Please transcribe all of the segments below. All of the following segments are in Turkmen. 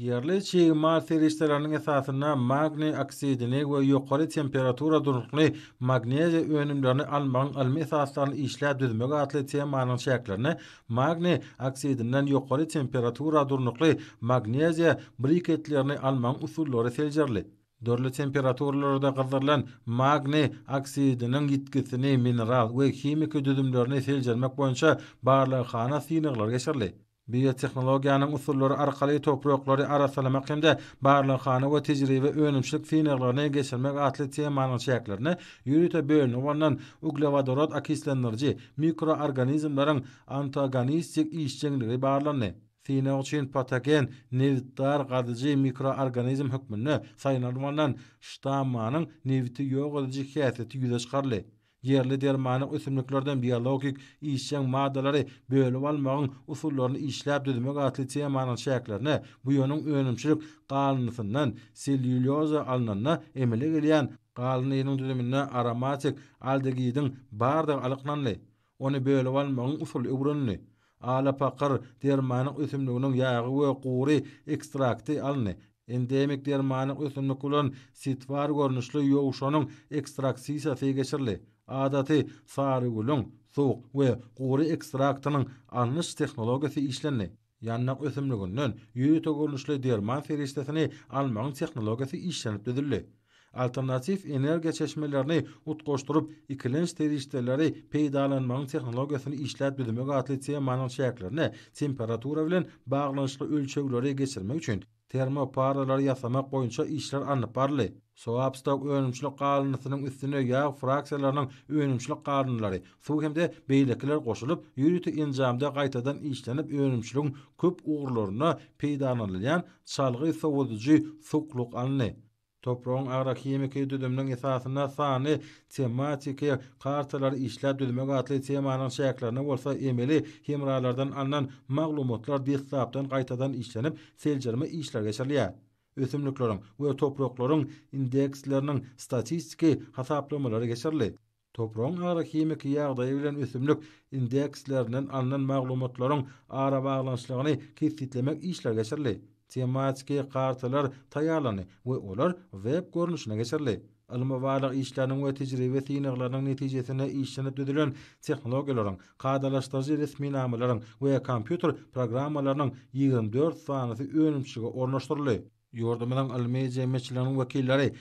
Ýerli çig mal serişdeleriniň esasynda magniý oksidini we ýokary temperatura durnukly magneziýa önümlerini almagyň ylmy esaslaryny işläp düzmek atly temanyň çäklerinde magniý oksidinden ýokary temperatura durnukly magneziýa briketlerini almagyň usullary seljerildi. Dürli temperaturalarda gyzdyrylan magniý oksidiniň ýitgisini, mineral we himiki düzümlerini seljermek boýunça barlaghana synaglary geçirildi. Biotehnologiýanyň usullary arkaly topraklary arassalamak hem-de barlaghana we tejribe önümçilik synaglaryny geçirmek atly temanyň çäklerinde ýörite bölünip alnan uglewodorod okislendiriji mikroorganizmleriň antagonistik işjeňligi barlandy. Synag üçin patogen nebitdar gazyjy mikroorganizm hökmünde saýlanyp alnan ştammanyň nebiti ýok ediji häsiýeti ýüze çykaryldy. Ýerli dermanlyk ösümliklerden biologik işjeň maddalary bölüp almagyň usullaryny işläp düzmek atly temanyň çäklerinde buýanyň önümçilik galyndysyndan sellýulýoza alnanda emele gelýän galyndynyň düzüminde aromatik aldegidiň bardygy anyklandy. Ony bölüp almagyň usuly öwrenildi. Alapakyr dermanyk ösümliginiň ýagy we gury ekstrakty alyndy. Endemik dermanyk ösümlik bolan sitwar görnüşli ýowşanyň ekstraksisiýasy geçirildi. Adaty sarygülüň suwuk we gury ekstraktynyň alnyş tehnologiýasy işlendi. Ýandak ösümliginden ýörite görnüşli derman serişdesini almagyň tehnologiýasy işlenip düzüldi. Alternatiw energiýa çeşmelerini utgaşdyryp, ikilenç serişdeleri peýdalanmagyň tehnologiýasyny işläp düzmek atly temanyň çäklerinde temperatura bilen baglanyşykly ölçegleri geçirmek üçin termoparalary ýasamak boýunça işler alnyp baryldy. Soapstok önümçilik galyndysynyň üstüne ýag fraksiýalarynyň önümçilik galyndylary, suw hem-de beýlekiler goşulyp, ýörite enjamda gaýtadan işlenip önümçiligiň köp ugurlarynda peýdalanylýan çalgy sowadyjy suwuklyk alyndy. Topragyň agrohimiki düzüminiň esasynda sanly tematiki kartalary işläp düzmek atly temanyň çäklerinde bolsa emeli hemralardan alnan maglumatlar deslapdan gaýtadan işlenip, seljerme işleri geçirilýär. Ösümlikleriň we topraklaryň indeksleriniň statistiki hasaplamalary geçirildi. Topragyň agrohimiki ýagdaýy bilen ösümlik indekslerinden alnan maglumatlaryň arabaglanyşlygyny kesgitlemek işleri geçirildi. Tematiki kartalar taýýarlandy we olar web görnüşine geçirildi. Ylmy-barlag işleriniň we tejribe synaglarynyň netijesinde işlenip düzülen tehnologiýalaryň, kadalaşdyryjy resminamalaryň we kompýuter programmalarynyň 24 sanysy önümçilige ornaşdyryldy. Ýurdumyzyň ylmy jemgyýetçiliginiň wekilleri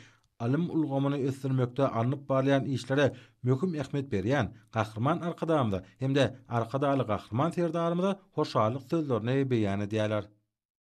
ylym ulgamyny ösdürmekde alnyp barylýan işlere möhüm ähmiýet berýän Gahryman Arkadagymyza hem-de Arkadagly Gahryman Serdarymyza hoşallyk sözlerini beýan edýärler.